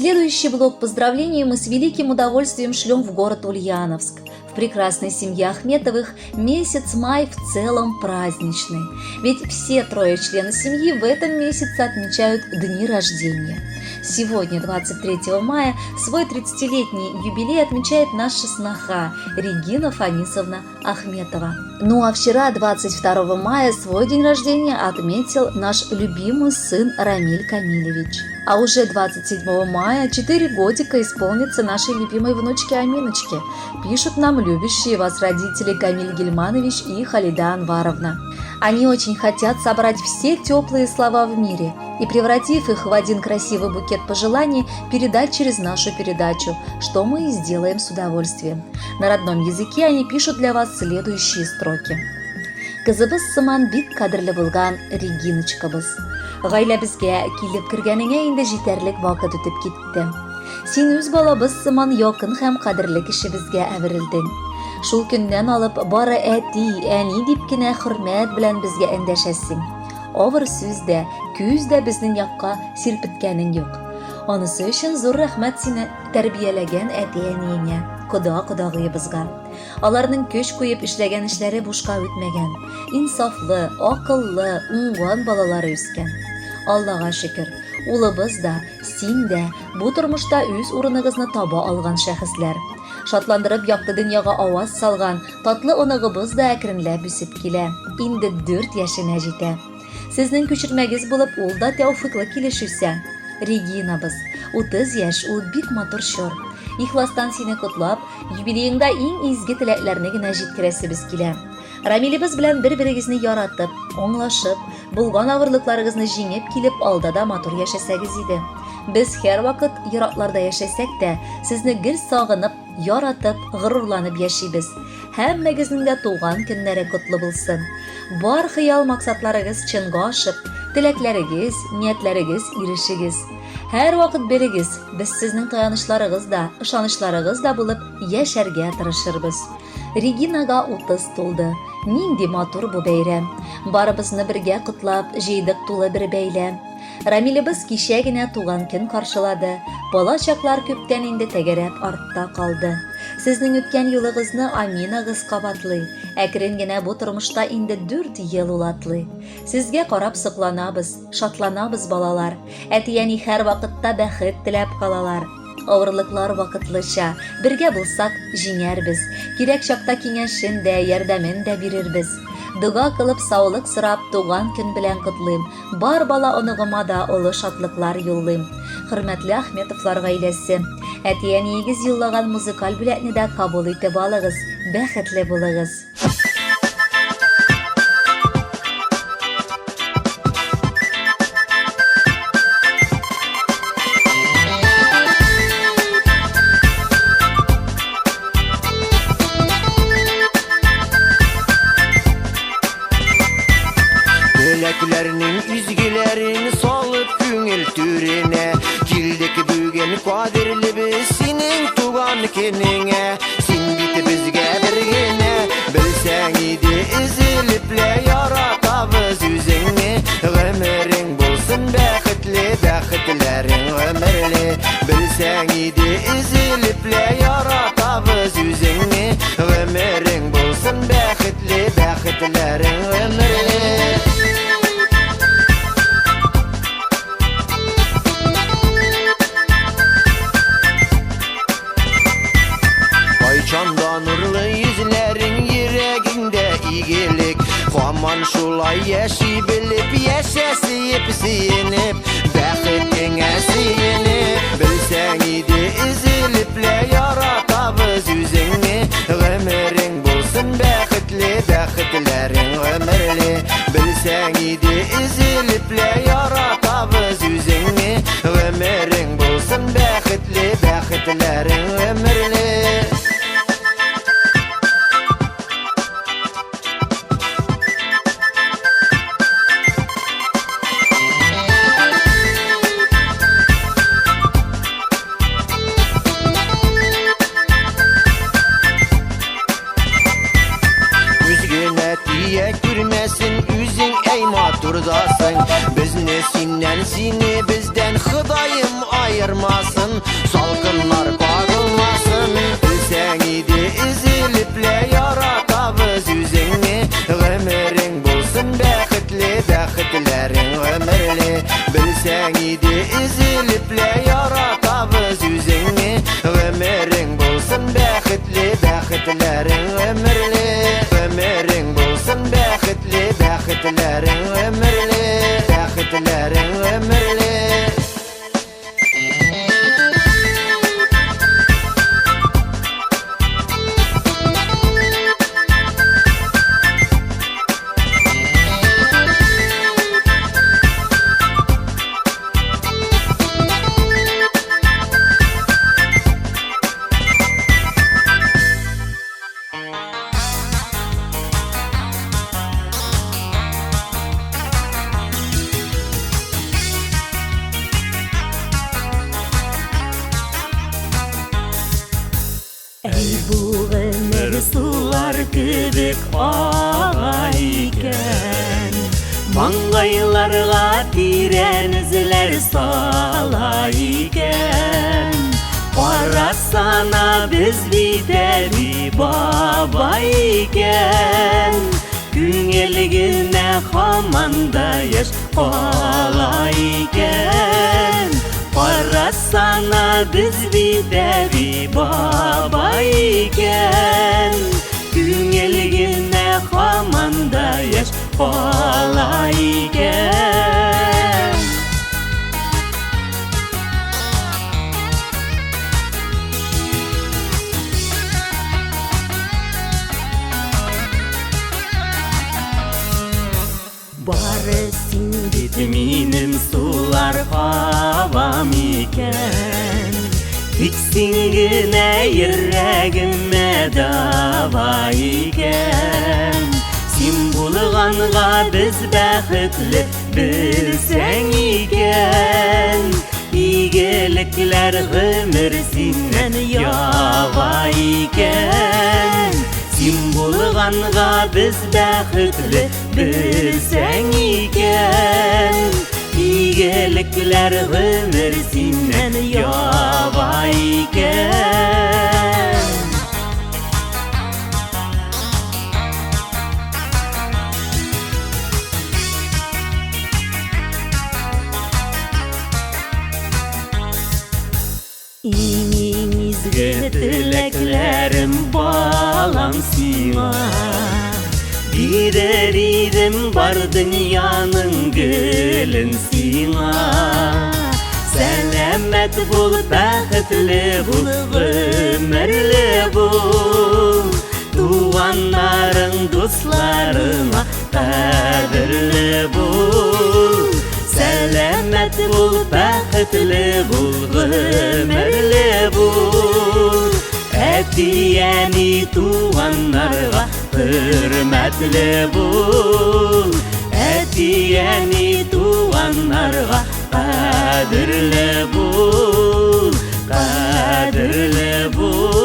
Следующий блок поздравлений мы с великим удовольствием шлем в город Ульяновск. В прекрасной семье Ахметовых месяц май в целом праздничный. Ведь все трое членов семьи в этом месяце отмечают дни рождения. Сегодня, 23 мая, свой 30-летний юбилей отмечает наша сноха Регина Фанисовна Ахметова. Ну а вчера, 22 мая, свой день рождения отметил наш любимый сын Рамиль Камилевич. А уже 27 мая 4 годика исполнится нашей любимой внучке Аминочке. Пишут нам любящие вас родители Камиль Гельманович и Халида Анваровна. Они очень хотят собрать все теплые слова в мире и, превратив их в один красивый букет пожеланий, передать через нашу передачу, что мы и сделаем с удовольствием. На родном языке они пишут для вас следующие строки. Кызыбыз сыман бик кадерле булган Региночкабыз. Гаиләбезгә килеп кергәнеңә инде җитәрлек вакыт үтеп китте. Син үз балабыз сыман якын һәм кадерле кешебезгә әверелдең. Шул көннән алып бары әти, әни дип кенә хөрмәт белән безгә эндәшәсең. Авыр сүз дә, күз дә безнең якка сирпеткәнең юк. Анысы өчен зур рәхмәт сине тәрбияләгән әти-әниеңә, кода-кодагыебызга. Аларның көч куеп эшләгән эшләре бушка үтмәгән. Инсафлы, акыллы, уңган балалары үскән. Аллага шөкер, улыбыз да, син дә бу тормышта үз урыныгызны таба алган шәхесләр. Шатландырып якты дөньяга аваз салган татлы оныгыбыз да әкренләп үсеп килә, инде дүрт яшенә җитә. Сезнең күчермәгез булып ул да тәүфыйклы килеш үсә. Регинабыз, 30 яшь, ул бик матур чор. Ихластан сине котлап, юбилееңда иң изге теләкләрне генә җиткерәсебез килә. Рамилебез белән бер-берегезне яратып, аңлашып, булган авырлыкларыгызны җиңеп килеп, алда да матур яшәсәгез иде. Без һәрвакыт еракларда яшәсәк тә, сезне гел сагынып, Яратып, горурланып яшибез. Һәммәгезнең дә туган көннәре котлы булсын. Бар хыял-максатларыгыз чынга ашып, теләкләрегез, ниятләрегез ирешегез. Һәрвакыт белегез, без сезнең таянычларыгыз да, ышанычларыгыз да булып яшәргә тырышырбыз. Регинага 30 тулды. Нинди матур бу бәйрәм. Барыбызны бергә котлап, җыйдык тулы бер бәйләм. Рамилебез кичә генә туган көн каршылады. Бала чаклар күптән инде тәгәрәп артта калды. Сезнең үткән юлыгызны Аминагыз кабатлый. Әкрен генә бу тормышта инде дүрт ел ул атлый. Сезгә карап сокланабыз, шатланабыз, балалар. Әти-әни һәрвакытта бәхет теләп калалар. Авырлыклар вакытлыча, бергә булсак, җиңәрбез. Кирәк чакта киңәшен дә, ярдәмен дә бирербез. Дога кылып, саулык сорап, туган көн белән котлыйм. Бар бала оныгыма да олы шатлыклар юллыйм. Хөрмәтле Ахметовлар гаиләсе, әти-әниегез юллаган музыкаль бүләкне дә кабул итеп алыгыз, бәхетле булыгыз. Теләкләрнең изгеләрен салып күңел түренә Килдек бүген кадерлебез синең туган көнеңә Син бит безгә бер генә белсәң иде өзелеп лә яратабыз үзеңне Гомерең булсын бәхетле бәхетләрең гомерле Белсәң иде өзелеп лә яратабыз үзеңне Гомерең булсын бәхетле бәхетләрең гомерле Кайчан да нурлы йөзләрең йөрәгеңдә игелек Хаман шулай яши белеп яшә сөеп сөенеп Бәхетеңә сөенеп Белсәң иде өзелеп лә яратабыз үзеңне Гомерең булсын бәхетле бәхетләрең гомерле Белсәң иде өзелеп лә яратабыз үзеңне Гомерең булсын бәхетле бәхетләрең гомерле Күз генә тия күрмәсен, үзең әй матурдасың. Безне синнән, сине бездән Ходаем айыр. аермасын, Салкыннар кагылмасын. Белсәң иде өзелеп лә яратабыз үзеңне, Гомерең булсын бәхетле, бәхетләрең гомерле. Белсәң иде өзелеп лә яратабыз үзеңне, Гомерең булсын бәхетле, бәхетләрең гомерле. Гомерең булсын бәхетле, бәхетләрең гомерле, бәхетләрең гомерле. Әй бу гомер сулар кебек ага икән, Маңгайларга тирән эзләр сала икән. Карасана без бит әби бабай икән, Күңел генә һаман да яшь кала икән. Карасана без бит әби бабай икән, Күңел генә һаман да яшь кала икән. Бары син бит минем сулар һавам икән, Тик син генә йөрәгемә дава икән. Син булганга без бәхетле белсәң икән, Игелекләр гомер синнән ява икән. Син булганга без бәхетле белсәң икән, Игелекләр гомер синнән ява икән. Иң-иң изге теләкләрем балам сиңа, Бирер идем бар дөньяның гөлен сиңа. Сәламәт бул, бәхетле бул, гомерле бул, Туганнарың, дусларыңа кадерле бул. Сәламәт бул, бәхетле бул, гомерле бул, Әти-әни туганнарга хөрмәтле бул. Әти-әни туганнарга кадерле бул, кадерле бул.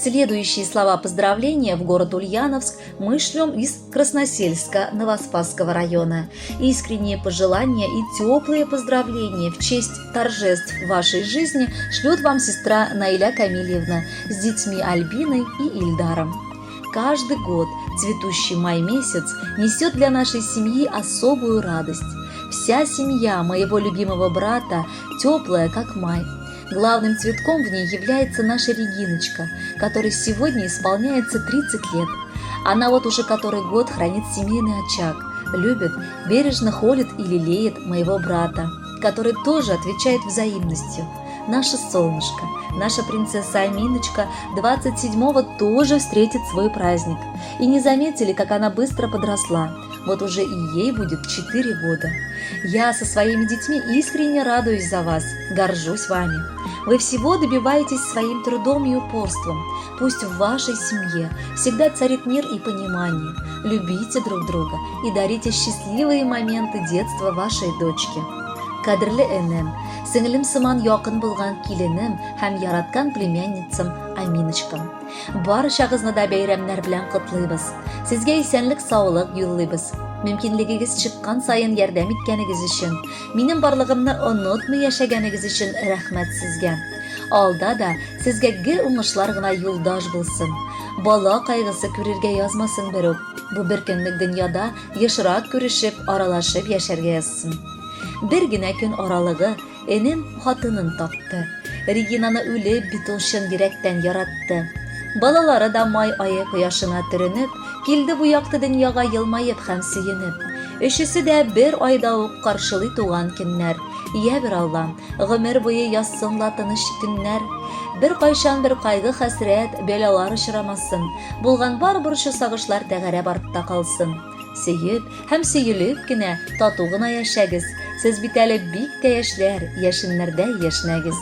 Следующие слова поздравления в город Ульяновск мы шлем из Красносельска Новоспасского района. Искренние пожелания и теплые поздравления в честь торжеств вашей жизни шлет вам сестра Наиля Камильевна с детьми Альбиной и Ильдаром. Каждый год цветущий май месяц несет для нашей семьи особую радость. Вся семья моего любимого брата теплая, как май. Главным цветком в ней является наша Региночка, которой сегодня исполняется 30 лет. Она вот уже который год хранит семейный очаг, любит, бережно холит и лелеет моего брата, который тоже отвечает взаимностью. Наше солнышко, наша принцесса Аминочка 27-го тоже встретит свой праздник. И не заметили, как она быстро подросла. Вот уже и ей будет 4 года. Я со своими детьми искренне радуюсь за вас, горжусь вами. Вы всего добиваетесь своим трудом и упорством. Пусть в вашей семье всегда царит мир и понимание. Любите друг друга и дарите счастливые моменты детства вашей дочке. Кадерле энем, сеңлем сыман якын булган киленем һәм яраткан племянницам Аминочкам. Барчагызны да бәйрәмнәр белән котлыйбыз. Сезгә исәнлек-саулык юллыйбыз. Мөмкинлегегез чыккан саен ярдәм иткәнегез өчен, минем барлыгымны онытмый яшәгәнегез өчен рәхмәт сезгә. Алда да сезгә гел уңышлар гына юлдаш булсын. Бала кайгысы күрергә язмасын берүк. Бу бер көнлек дөньяда ешрак күрешеп, аралашып яшәргә язсын. Бер генә көн аралыгы энем хатынын тапты. Регинаны үлеп бит ул чын йөрәктән яратты. Балалары да май ае кояшына төренеп, килде бу якты дөньяга елмаеп һәм сөенеп. Өчесе дә бер айда ук каршылый туган көннәр. Йә бер Аллам, гомер буе язсын ла тыныч көннәр. Беркайчан бер кайгы-хәсрәт, бәлалар очрамасын. Булган бар борчу-сагышлар тәгәрәп артта калсын. Сөеп һәм сөелеп кенә, тату гына яшәгез. Сез бит әле бик тә яшьләр, яшеннәрдәй яшьнәгез.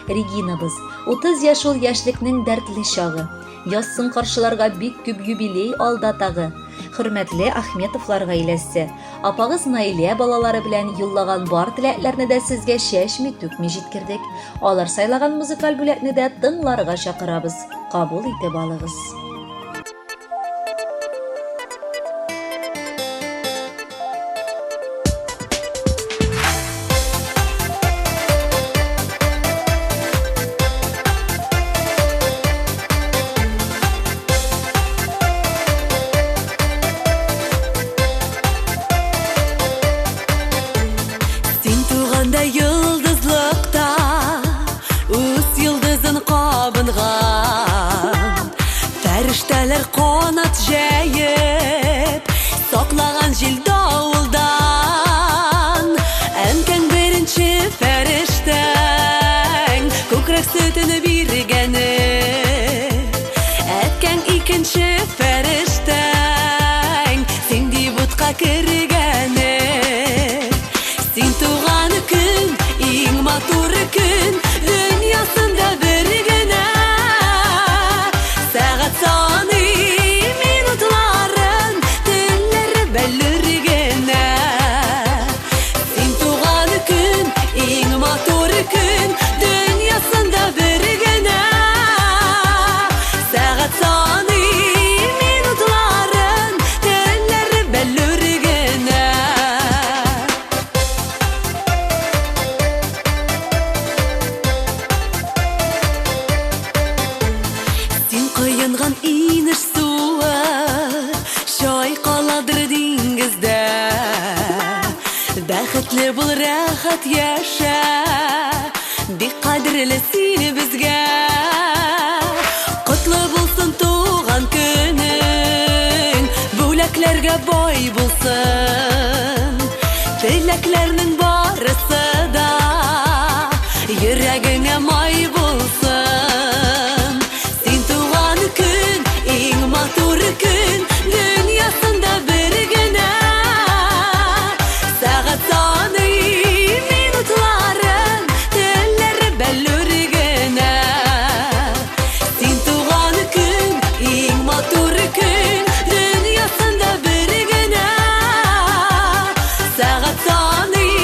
Регинабыз, 30 яшь ул яшьлекнең дәртле чагы. Язсын каршыларга бик күп юбилей алда тагы. Хөрмәтле Ахметовлар гаиләсе, апагыз Наилә балалары белән юллаган бар теләкләрне дә сезгә чәчми-түкми җиткердек. Алар сайлаган музыкаль бүләкне дә тыңларга чакырабыз. Кабул итеп алыгыз. Син туганда йолдызлыкта Үз йолдызын кабынган Фәрештәләр канат җәеп Саклаган җил давылдан. Әнкәң беренче фәрештәң, Күкрәк сөтен биргәне. Әткәң икенче фәрештәң, Син дип утка кергәне. Син туган көн, иң матур көн, Дөньясында бер генә. Сәгать саный минутларын, Төннәр бәллүр генә. Син туган көн, иң матур көн, Дөньясында бер генә. Сәгать саный минутларын, Төннәр бәллүр генә. Син коенган инеш суы чайкаладыр диңгездә. Бәхетле бул, рәхәт яшә, бик кадерле син безгә. Котлы булсын туган көнең, бүләкләргә бай булсын. Теләкләрнең барысы да йөрәгеңә май булсын. Син туган көн, иң матур көн, дөньясында бер генә. Сәгать саный минутларын, төннәр бәллүр генә. Син туган көн, иң матур көн, дөньясында бер генә. Сәгать саный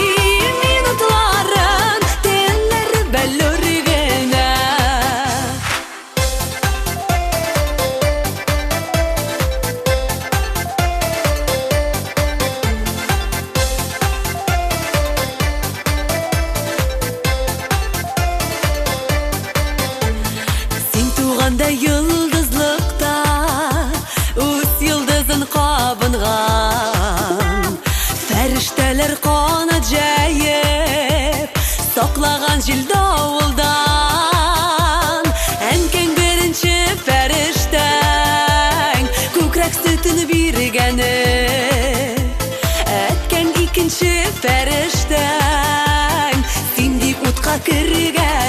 минутларын, төннәр бәллүр генә. Син туганда йолдызлыкта үз йолдызын кабынган. Фәрештәләр канат җәеп, саклаган җил давылдан. Әнкәң беренче фәрештәң, күкрәк сөтен биргәне. Әткәң икенче фәрештәң, син дип утка кергәне.